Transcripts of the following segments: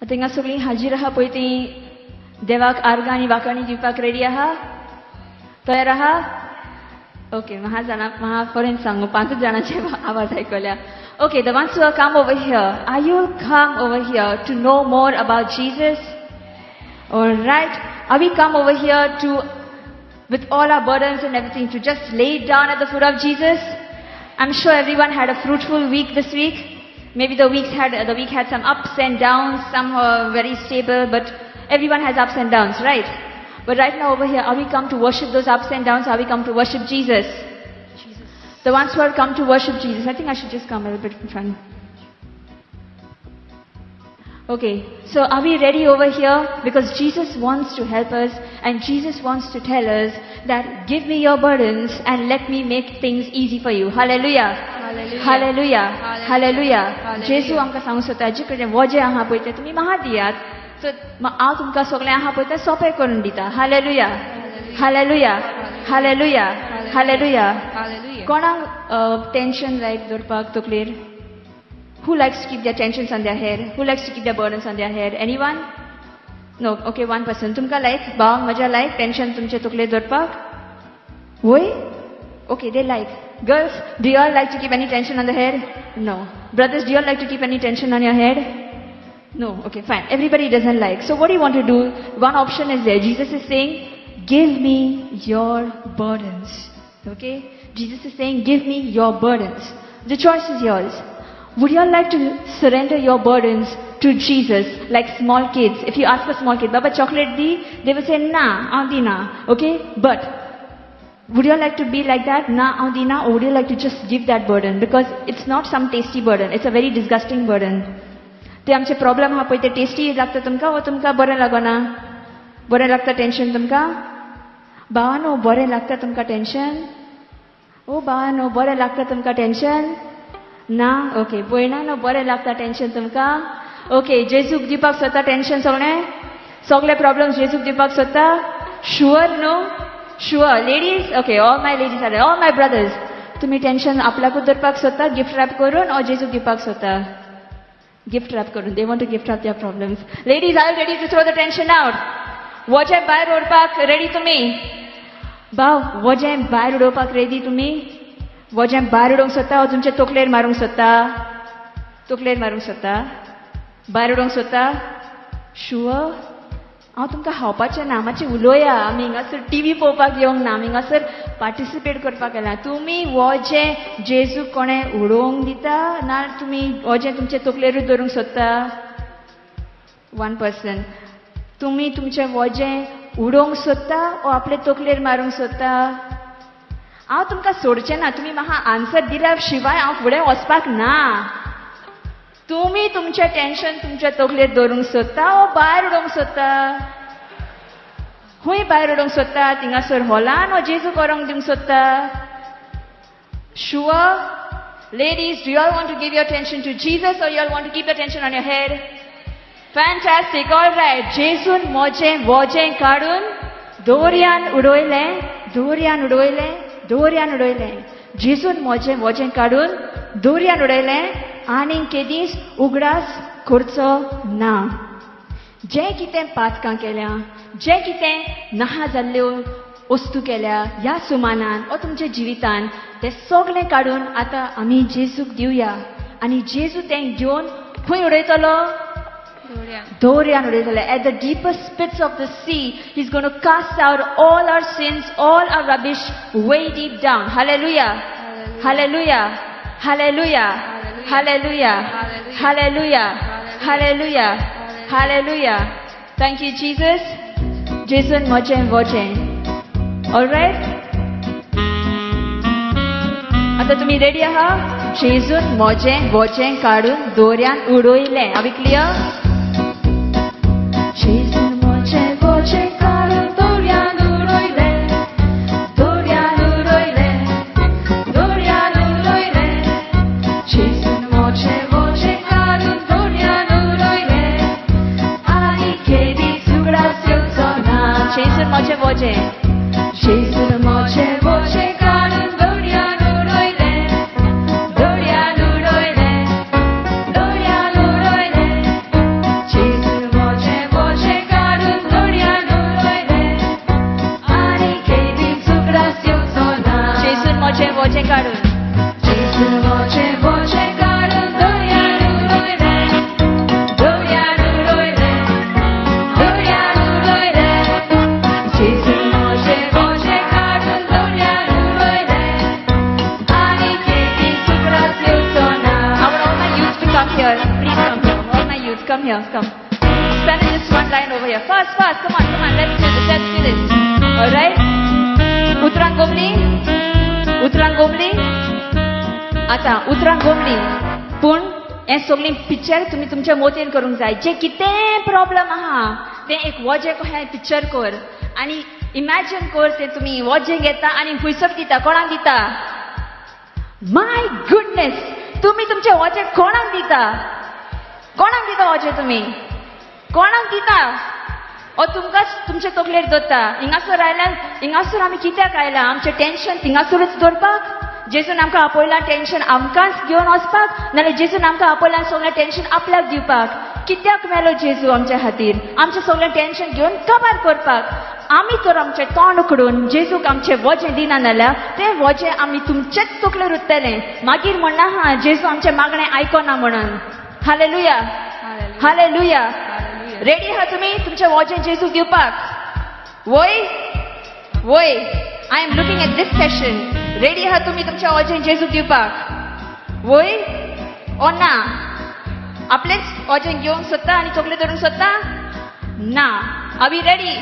आतां हिंगा सगळीं हाजीर आहा पळय ती देवाक आर्गां आनी वाखाणी दिवपाक रेडी आहा, तयार आहा? ओके, म्हाका जाणा, म्हाका फॉरेन सांगू, पांचूच जाणांचे आवाज आयकल्या. Okay, the ones who have come over here, are you come over here to know more about Jesus? All right. Are we come over here to, with all our burdens and everything, to just lay it down at the foot of Jesus? I'm sure everyone had a fruitful week this week. Maybe the week had some ups and downs, some were very stable, but everyone has ups and downs, right? But right now over here, are we come to worship those ups and downs? Are we come to worship Jesus? Jesus. The ones who have come to worship Jesus, I think I should just come a little bit in front. Okay, so are we ready over here? Because Jesus wants to help us and Jesus wants to tell us that give me your burdens and let me make things easy for you. Hallelujah. Hallelujah. Hallelujah. जेजू आमकां सांगूंक सोदता, जे कडेन वजें आहा पळय तें तुमी म्हाका दियात, सो हांव तुमकां सगळें आहा पळय तें सोंपें करून दिता. Hallelujah. Hallelujah. Hallelujah. Hallelujah. कोणाक टेन्शन लायक दवरपाक तकलेर? Who likes to keep their tensions on their head? Who likes to keep their burdens on their head? Anyone? No, okay, one person. तुमकां लायक, भाव म्हज्या लायक टेन्शन तुमचे तकलेर दवरपाक? वय? Okay, they like. Girls, do you all like to keep any tension on the head? No. Brothers, do you all like to keep any tension on your head? No. Okay, fine. Everybody doesn't like. So what do you want to do? One option is there. Jesus is saying, give me your burdens. Okay? Jesus is saying, give me your burdens. The choice is yours. Would you all like to surrender your burdens to Jesus like small kids? If you ask a small kid, Baba, chocolate di, they will say, nah, aun di na. Okay? But would you all like to be like that? Na, aun di na? Or would you like to just give that burden? Because it's not some tasty burden. It's a very disgusting burden. ते आमचे problem आहा पळय ते tasty लागता तुमकां वो तुमकां बरें लागना? बरें लागता टेन्शन तुमकां? भावानो, बरें लागता तुमकां टेन्शन? ओ भावानो, बरें लागता तुमकां टेन्शन? ना? ओके, भयणानो, बरें लागता टेन्शन तुमकां? ओके, जेजूक दिवपाक सोदता टेन्शन सगळें? सगळे प्रॉब्लम्स जेजूक दिवपाक सोदता? शुअर न्हू? Sure. Ladies? Okay, all my ladies are, all my brothers, तुमी टेन्शन आपल्याकूच दवरपाक सोदता गिफ्ट रॅप करून ओ जेजूक दिवपाक सोदता? गिफ्ट रॅप करून. They want to gift wrap their problems. Ladies, are ready to throw the tension out? वजें भायर उडोवपाक रेडी तुमी? भाव, वजें भायर उडोवपाक रेडी तुमी? वजें भायर उडोवंक सोदता ओ तुमचे तकलेर मारूंक सोदता? तकलेर मारूंक सोदता? भायर उडोवंक सोदता? शुअर? हांव तुमकां खावपाचें ना, मातशें उलोया. आमी हिंगासर टीव्ही पळोवपाक येवंक ना, आमी हिंगासर पार्टिसिपेट करपाक येला. तुमी वजें जेजूक कोणें उडोवंक दिता ना तुमी वजें तुमचे तकलेरूच दवरूंक सोदता? वन पर्सन, तुमी तुमचें वजें उडोवंक सोदता ओ आपले तकलेर मारूंक सोदता? हांव तुमकां सोडचें ना, तुमी म्हाका आन्सर दिल्या शिवाय हांव फुडें वचपाक ना. तुमी तुमचें टेन्शन तुमच्या तकलेर दवरूंक सोदता ओ भायर उडोवंक सोदता? खंय भायर उडोवंक सोदता? थिंगासर हॉलान ओ जेजू करूंक दिवंक सोदता? Sure? Ladies, do you all want to give your tension to Jesus or you all want to keep the tension on your head? Fantastic, all right. जेजून म्हजें वजें काडून दोरयान उडयलें, दोरयान उडयलें, दोरयान उडयलें. जेजून म्हजें वजें काडून दोरयान उडयलें आनीक केदींच उगडास करचो ना. जें कितें पातकां केल्या, जें कितें नाहा जाल्ल्यो वस्तू केल्या ह्या सुमानान ओ तुमच्या जिवितान, तें सगळें काडून आतां आमी जेजूक दिवया. आनी जेजू तें घेवन खंय उडयतलो? दोरयान उडयतलो. At the deepest pits of the sea, he's going to cast out all our sins, all our rubbish way deep down. Hallelujah. Hallelujah. Hallelujah. Hallelujah. Hallelujah. Hallelujah. Hallelujah. Thank you, Jesus. Jason म्हजें वजें. All right? आता तुम्ही ready आहा? जेजून म्हजें वजें काडून दोरयान उडयलें. Are we clear? जेजून म्हजें वजें काडून दोरयान उडयलें, दोरयान उडयलें, दोरयान उडयलें. जेजून म्हजें वजें काडून दोरयान उडयलें आनी केदीच उगडास येवचो ना. जेजून म्हजें वजें, जेजून म्हजें वजें काडून दोरयान उडयलें, दोरयान उडयलें, दोरयान उडयलें. जेजून kids, come here, come. Stand in this one line over here. Fast, fast, come on, come on, let's do this, let's do this. Alright? उतरां गोमली? उतरां गोमली? आतां उतरां गोमली. पूण हें सगळें पिक्चर तुमी तुमच्या मोतीन करूंक जाय. जे कितें प्रॉब्लम आहा तें एक वजें कशें पिक्चर कर आनी इमॅजीन कर तें तुमी वजें घेता आनी खुयसर दिता, कोणाक दिता? My goodness, तुमी तुमचें वजें कोणाक दिता? कोणाक दिता वजें तुमी? कोणाक दिता? ओ तुमकांच तुमचे तकलेर दवरता. हिंगासर आयल्यार, हिंगासर आमी कित्याक आयला? आमचें टेंशन थिंगासरूच दवरपाक? जेजून आमकां आपयलां टेंशन आमकांच घेवन वचपाक, नाल्यार जेजून आमकां आपयलां सगळें टेंशन आपल्याक दिवपाक? कित्याक मेलो जेजू आमच्या खातीर? आमचें सगळें टेंशन घेवन काबार करपाक. आमी तर आमचें तोंड उकडून जेजूक आमचें वजें दिना जाल्यार तें वजें आमी तुमचेच तकलेर उरतलें. मागीर म्हणना हा जेजू आमचें मागणें आयकना म्हणून. Hallelujah, hallelujah. रेडी आहा तुमी तुमचें वजें जेजूक दिवपाक? वय वय, I am looking at this session. Ready आहा तुमी तुमचें वजें जेजूक दिवपाक? वय ओ ना? आपलेंच वजें घेवंक सोदता आनी तकले धरूंक सोदता? ना. Are we ready?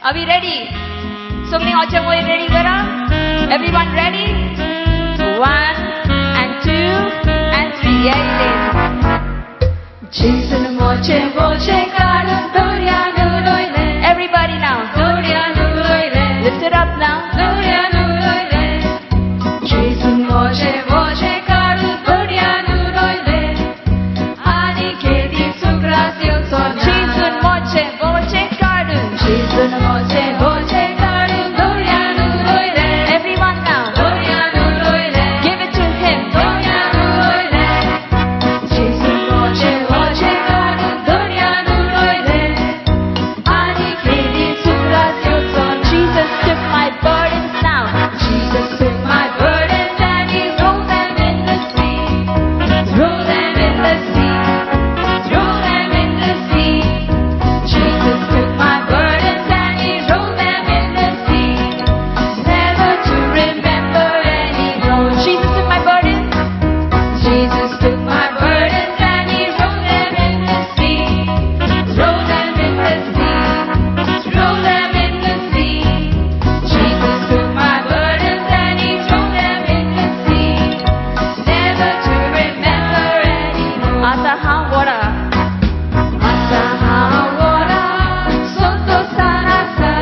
Are we ready? सगळीं वजें वयर रेडी करा. Everyone ready? 1 and 2 and 3. जेजून म्हजें वजें काडून दर्यान उडयलें. Everybody now. दर्यान उडयलें. Lift it up now. दर्यान उडयलें. जेजून म्हजें वजें काडून दर्यान उडयलें. आनी केदी सुक्रास येवचो ना. जेजून म्हजें वजें काडून, जेजून म्हजें वजें काडून दर्यान उडयलें. Everyone now. दर्यान उडयलें. Give it to him. दर्यान उडयलें. जेजून म्हजें वजें काडून दर्यान उडयलें. आनी केदी सुक्रास येवचो ना. Jesus took my burdens now. Jesus took my burdens and he rolled them in the sea. Throw them in the sea. Throw them in the sea. Jesus took my burdens and he rolled them in the sea. Never to remember anymore. Jesus took my burdens. Jesus took my burdens and he rolled them in the sea. Throw them in the sea. Throw them in the sea. Jesus took my burdens and he threw them in the sea. Never to remember anymore. आतां हांव व्हडा. आतां हांव व्हडा, संतोसान आसा,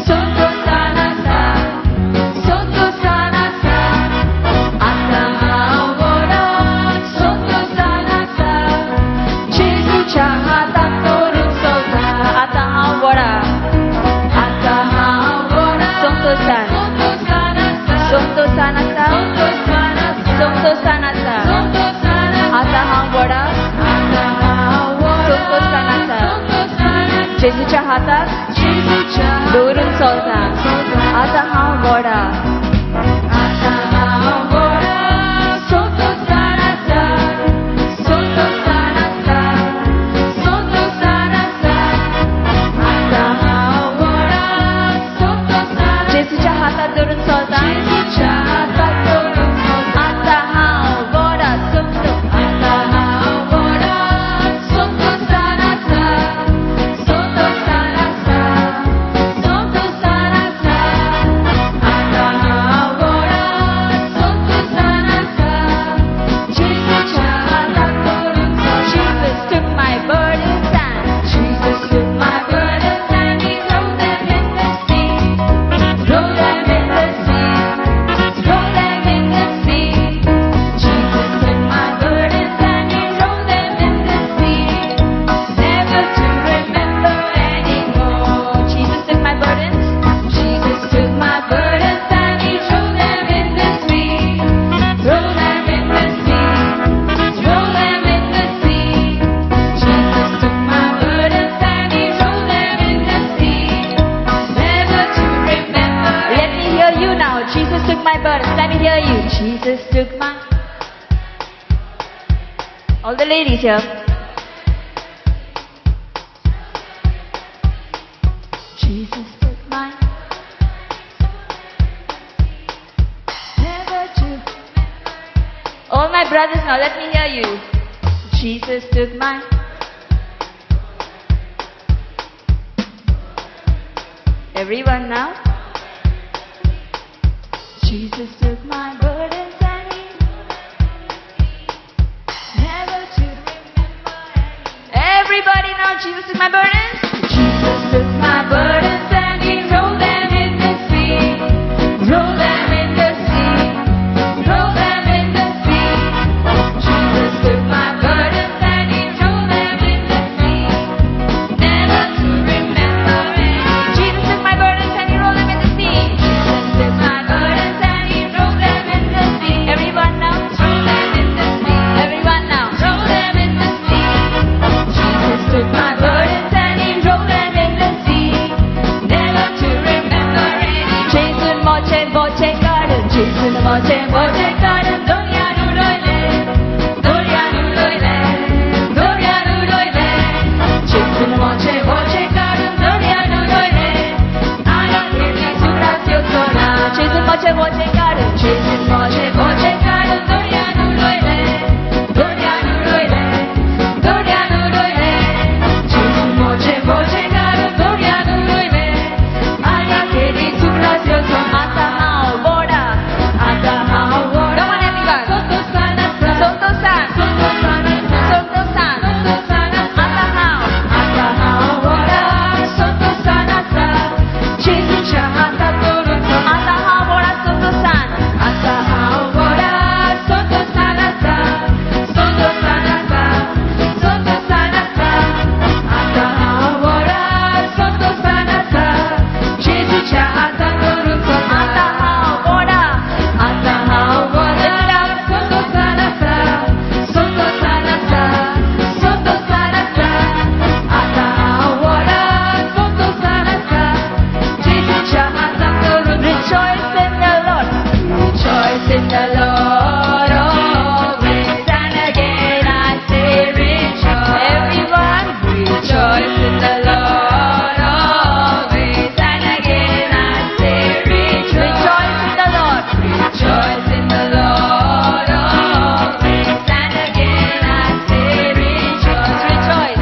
संतोसान आसा, संतोसान आसा. आतां हांव व्हडा, संतोसान आसा, जेजूच्या हाताक धरून चलता. आतां हांव व्हडा, आतां हांव व्हडा, संतोसान, संतोसान आसा, संतोसान आसा, संतोसान आसा, संतोसान आसा. संतोसान आसा. आतां हांव व्हडा, आतां हांव व्हडा, संतोसान आसा, संतोसान आसा, जेजूच्या हाताक जेजूच्या दवरून चलता. आतां हांव व्हडा. आतां हांव व्हडा, संतोसान आसा, संतोसान आसा, संतोसान आसा. आतां हांव व्हडा, संतोसान, जेजूच्या हाताक धरून चलता. जेजूच्या हाताक धरून चलता. आतां हांव व्हडा, संतो, आतां हांव व्हडा, संतोसान आसा, संतोसान आसा, संतोसान आसा. आतां हांव व्हडा, संतोसान आसा, जेजूच्या हाताक धरून चलता. Jesus took my burdens and Jesus took my burdens and he threw them in the sea. Throw them in the sea. Throw them in the sea. Jesus took my burdens and he threw them in the sea. Never to remember anymore. Jesus took my burdens. Jesus took my burdens and he threw them in the sea. Throw them in the sea. Throw them in the sea. Jesus took my burdens and he threw them in the sea. Never to remember. Let me hear you now. Jesus took my burdens. Let me hear you. Jesus took my. All the ladies here. Jesus took my. Never to. All my brothers now, let me hear you. Jesus took my. Jesus took my. Everyone now. Jesus took my burdens and he never to remember. Everybody now, Jesus took my burdens. Jesus took my burdens and he rolled them in the sea. Rolled them in the sea. Rolled them in the sea. Jesus took my burdens and he rolled them in the sea. Never to remember it. Jesus took my burdens and he rolled them in the sea. Jesus took my burdens and he rolled them in the sea. Everyone now. Roll them in the sea. Everyone now. Roll them in the sea. Jesus took my burdens and he rolled them in the sea. Never to remember it. Jason moche voce garden. Jason moche voce garden. Dorianu roile, Dorianu roile, Dorianu roile. Jason moche voce garden, Dorianu roile. Ana tiene su graciosona. Jason moche voce garden. Jason moche voce garden, Dorianu roile, Dorianu roile, Dorianu roile. Jason moche voce garden, Dorianu roile. Ana tiene su graciosona. Ata hao voda. Ata hao voda. Come on everyone. Soto sanasa. Soto san. Soto sanasa. Soto san. Soto sanasa. Ata hao. Ata hao voda. Soto sanasa. Jesu chahata toruto. Ata hao voda soto san. Ata hao voda. Soto sanasa. Soto sanasa. Soto sanasa. Ata hao voda. Soto sanasa. Jesu chahata toruto. Ata hao voda. Ata hao voda. Soto sanasa. Soto sanasa. Soto sanasa. Ata hao voda. Soto sanasa. Jesu chahata toruto. Rejoice in the Lord. Rejoice in the Lord always, and again I say rejoice. Everyone. Rejoice in the Lord always, and again I say rejoice. Rejoice in the Lord. Rejoice in the Lord always, and again I say rejoice. Rejoice.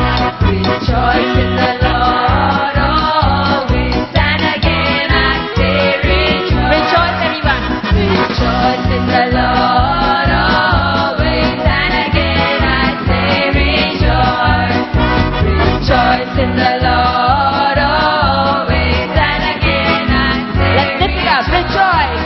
Rejoice in the Lord always, and again I say rejoice. Rejoice everyone. Rejoice in the Lord always, and again I say rejoice. Rejoice in the Lord always, and again I say Let's lift it up. Rejoice.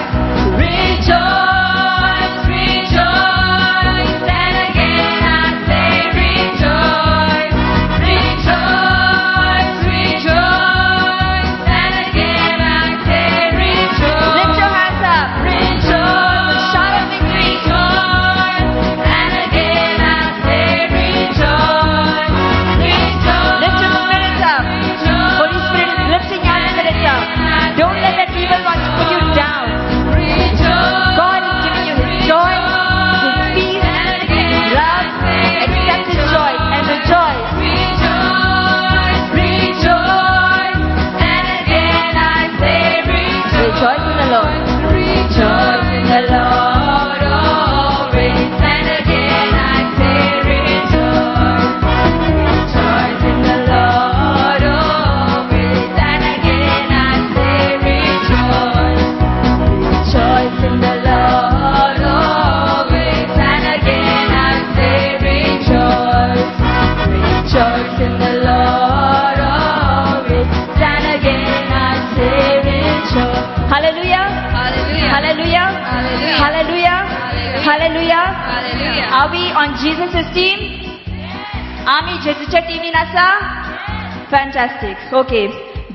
Rejoice, rejoice, and again I say rejoice. Rejoice, rejoice, and again I say rejoice. Lift your hands up. Rejoice, Shout of victory. rejoice, and again I say rejoice, rejoice. Lift your spirits up. Rejoice. Holy Spirit is lifting your spirits up. Don't let that evil one put you down. Rejoice, God is giving you His joy, His peace, His love. Accept His joy and rejoice. Rejoice, rejoice, and again I say rejoice. Rejoice in the Lord. Rejoice in the Lord always, and again I say rejoice. Rejoice in the Lord always, and again I say rejoice. Rejoice in the Lord always, and again I say rejoice. Rejoice in the Lord always, and again I say rejoice. Hallelujah. Hallelujah. Hallelujah. Hallelujah. Hallelujah. Hallelujah. Hallelujah. Are we on Jesus' team? आम्ही जेजूच्या टीमीन आसा? Fantastic. Okay.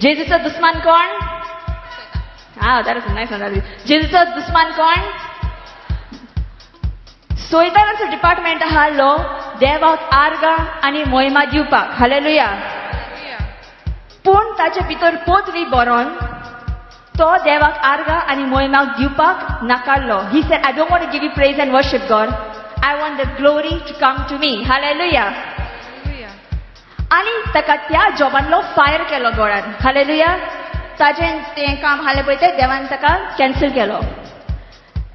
जेजूचो दुस्मान कोण? Ah, that is a nice one. जेजूचो दुस्मान कोण? सोयतानाचो department आसलो देवाक आर्गां आनी मोहिमा दिवपाक. हालेलुया. पूण ताचे भितर पोतरी बरोवन तो देवाक आर्गां आनी मोहिमाक दिवपाक नाकारलो. He said, I don't want to give you praise and worship, God. I want the glory to come to me. Hallelujah. आनी ताका त्या जॉबांतलो फायर केलो गॉडान. हालेलुया. ताजें तें काम हालें पळय तें देवान ताका कॅन्सल केलो.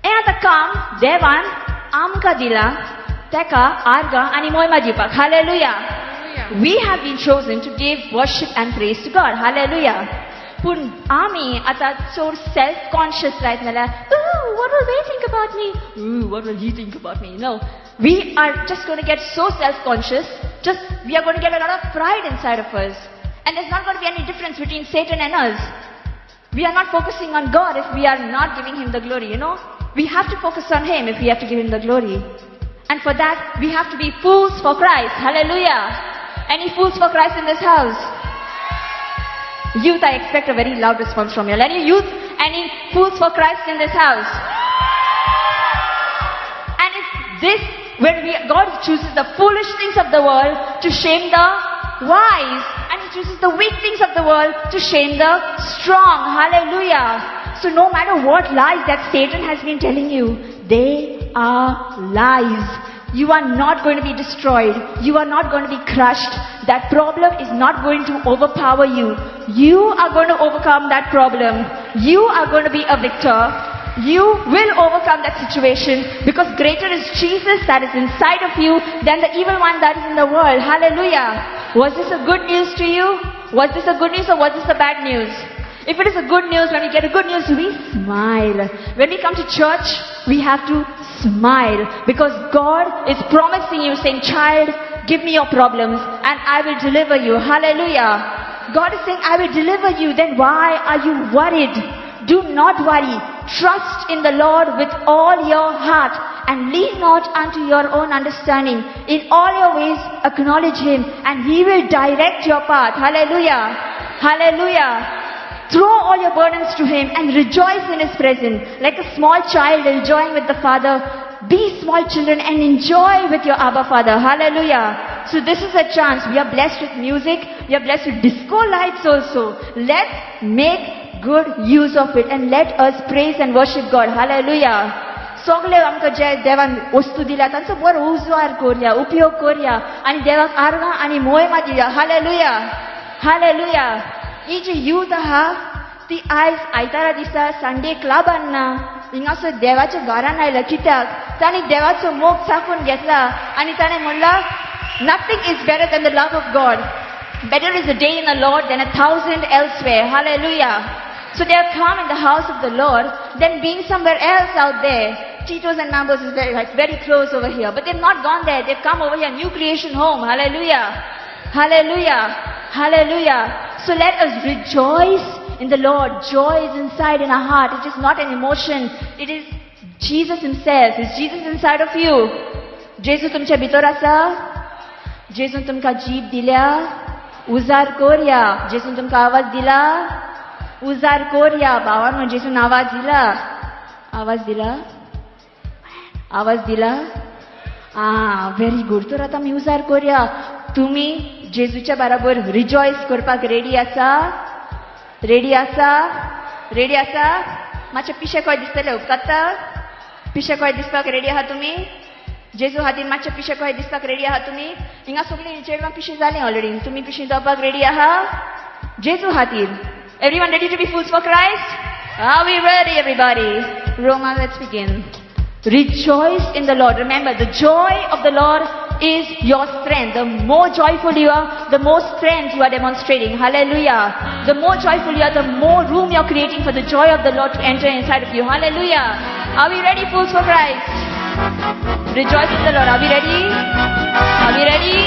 हें आतां काम देवान आमकां दिलां ताका आर्गां आनी मोहिमा दिवपाक. Hallelujah. We have been chosen to give worship and praise to God. Hallelujah. पूण आमी आतां चड सेल्फ कॉन्शियस जायत जाल्यार, what will they think about me? Ooh, what will he think about me? No. We are just going to get so self-conscious, just we are going to get a lot of pride inside of us. And there's not going to be any difference between Satan and us. We are not focusing on God if we are not giving Him the glory, you know. We have to focus on Him if we have to give Him the glory. And for that, we have to be fools for Christ. Hallelujah. Any fools for Christ in this house? Youth, I expect a very loud response from you. Any youth, any fools for Christ in this house? And if this, when God chooses the foolish things of the world to shame the wise, and He chooses the weak things of the world to shame the strong. Hallelujah. So no matter what lies that Satan has been telling you, they are lies. You are not going to be destroyed. You are not going to be crushed. That problem is not going to overpower you. You are going to overcome that problem. You are going to be a victor. You will overcome that situation because greater is Jesus that is inside of you than the evil one that is in the world. Hallelujah. Was this a good news to you? Was this a good news or was this a bad news? If it is a good news, when we get a good news, we smile. When we come to church, we have to smile because God is promising you, saying, child, give me your problems and I will deliver you. Hallelujah. God is saying, I will deliver you. Then why are you worried? Do not worry. Trust in the Lord with all your heart and lean not unto your own understanding. In all your ways, acknowledge Him and He will direct your path. Hallelujah. Hallelujah. Throw all your burdens to Him and rejoice in His presence. Like a small child enjoying with the Father. Be small children and enjoy with your Abba Father. Hallelujah. So this is a chance. We are blessed with music. We are blessed with disco lights also. Let's make good use of it and let us praise and worship God. Hallelujah. सगळे आमकां जे देवान वस्तू दिल्या तांचो बरो उजवार करुया, उपयोग करुया आनी देवाक आर्गां आनी मोहिमा दिवया. हालेलुया. हालेलुया. ही जी यूथ आहा ती आयज आयतारा दिसा संडे क्लबान ना, हिंगासर देवाच्या घरान आयला. कित्याक? तांणी देवाचो मोग चाखून घेतला आनी ताणें म्हणलां, nothing is better than the love of God. Better is a day in the Lord than 1,000 elsewhere. Hallelujah. So they have come in the house of the Lord than being somewhere else out there. Tito's and Mambo's is very, like, very close over here. But they've not gone there. They've come over here, new creation home. Hallelujah. Hallelujah. Hallelujah. So let us rejoice in the Lord. Joy is inside in our heart. It is not an emotion. It is Jesus Himself. Is Jesus inside of you? Jesus तुमच्या भितर आसा? जेजून तुमकां जीब दिल्या? उजार कोरया. जेजून तुमकां आवाज दिला? उजार कोरया. भावानो, जेजून आवाज दिला? आवाज दिला? आवाज दिला? आं, व्हेरी गूड. तर आतां आमी उजार कोरया. तुमी जेजूच्या बराबर रिजॉयस करपाक रेडी आसा? रेडी आसा? रेडी आसा? मातशें पिशें खंय दिसतलें उपकारता? पिशें खंय दिसपाक रेडी आहा तुमी? जेजू खातीर मातशें पिशें खंय दिसपाक रेडी आहा तुमी? हिंगा सगळीं चेडवां पिशीं जालीं ऑलरेडी. तुमी पिशीं जावपाक रेडी आहा जेजू खातीर? Everyone ready to be fools for Christ? Are we ready, everybody? Roma, let's begin. Rejoice in the Lord. Remember, the joy of the Lord is your strength. The more joyful you are, the more strength you are demonstrating. Hallelujah. The more joyful you are, the more room you are creating for the joy of the Lord to enter inside of you. Hallelujah. Are we ready, fools for Christ? Rejoice in the Lord. Are we ready? Are we ready?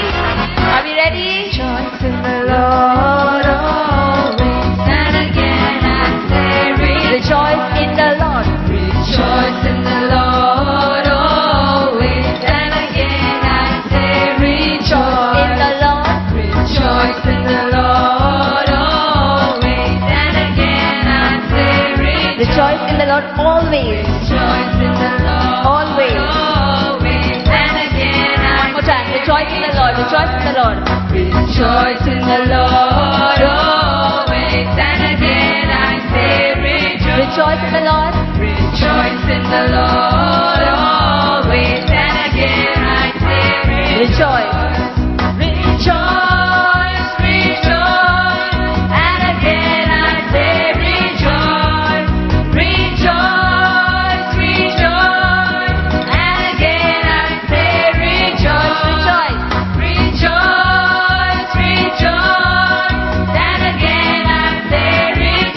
Are we ready? Rejoice in the Lord always. And again I say, rejoice in the Lord. Rejoice in the Lord always. And again I say, rejoice in the Lord. Rejoice in the Lord always. And again I say, rejoice. Rejoice in the Lord always. Rejoice in the Lord always. Always. And again I One more time. Rejoice in the Lord. Rejoice in the Lord. Rejoice in the Lord always. And again I say, rejoice. Rejoice in the Lord. Rejoice in the Lord always. And again I say, rejoice. Rejoice, rejoice. And again I say, rejoice. Rejoice, rejoice. And again I say, rejoice. Rejoice. Rejoice, rejoice. And again I say, rejoice.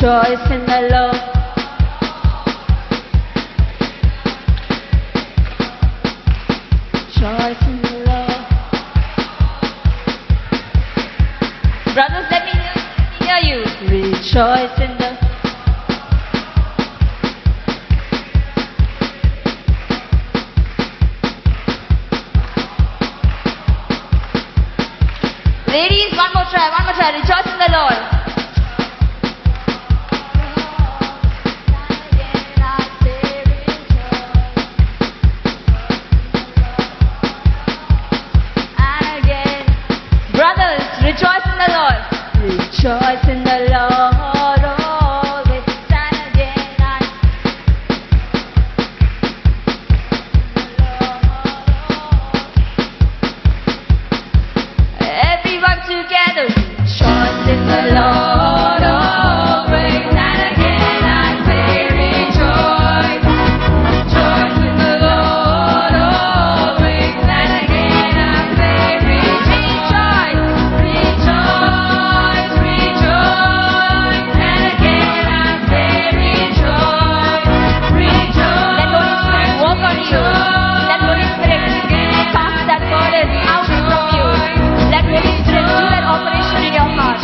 Rejoice in the Lord. Rejoice in the Lord. Brothers, let me hear you. Rejoice in the Ladies, one more try, one more try. Rejoice in the Lord. Rejoice in the Lord. Rejoice in the Lord always, and again I. Everyone together. Rejoice in the Lord always, and again I say rejoice. Rejoice in the Lord always, and again I say rejoice. Rejoice, rejoice, and again I say rejoice, rejoice. Let Holy Spirit work on you. Let Holy Spirit cast that burden out from you. Let Holy Spirit do that operation in your heart.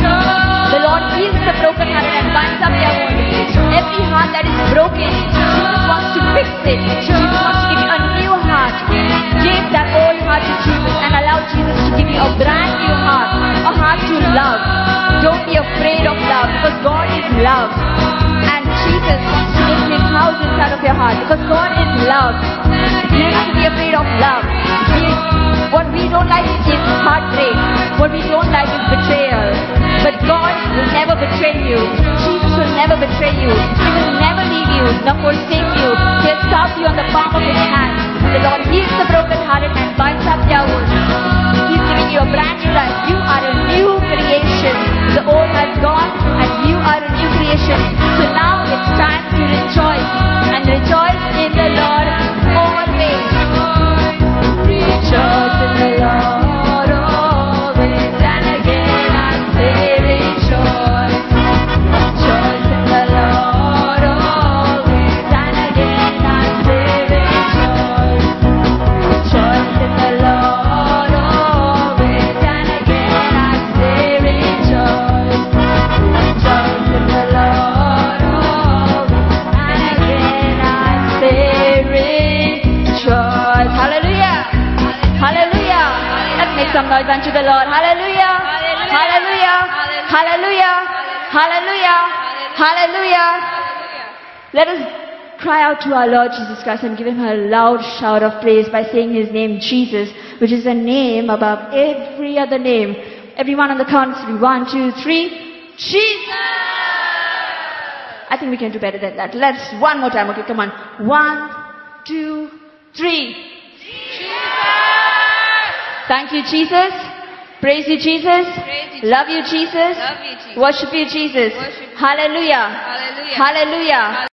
The Lord heals the brokenhearted and binds up their wounds. Every heart that is broken, Jesus wants to fix it. Jesus wants to give you a new heart. Give that old heart to Jesus and allow Jesus to give you a brand new heart, a heart to love. Don't be afraid of love, because God is love. And Jesus wants to make his house inside of your heart, because God is love. You don't have to be afraid of love. What we don't like is heartbreak. What we don't like is betrayal. But God will never betray you. Jesus will never betray you. He will never leave you nor forsake you. He has carved you on the palm of his hand. The Lord heals the brokenhearted and binds up their wounds. He's giving you a brand new life. You are a new creation. The old has gone and you are a new creation. So now it's time to rejoice, and rejoice in the Lord always. Rejoice in the Lord always, and again I say rejoice. Rejoice in the Lord always, and again I say rejoice. Rejoice in the Lord always, and again I say rejoice. Rejoice in the Lord always, and again I say rejoice. Hallelujah. Hallelujah. Let's make some noise unto the Lord. Hallelujah. Hallelujah. Hallelujah. Hallelujah. Hallelujah. Let us cry out to our Lord Jesus Christ and give him a loud shout of praise by saying his name, Jesus, which is a name above every other name. Everyone on the count of 3. 1, 2, 3. Jesus! I think we can do better than that. Let's one more time. Okay, come on. 1, 2, 3. Jesus! Thank you, Jesus. Praise you, Jesus. Praise you, Love you, Jesus. Love you, Jesus. Worship you, Jesus. Worship you. Hallelujah. Hallelujah. Hallelujah.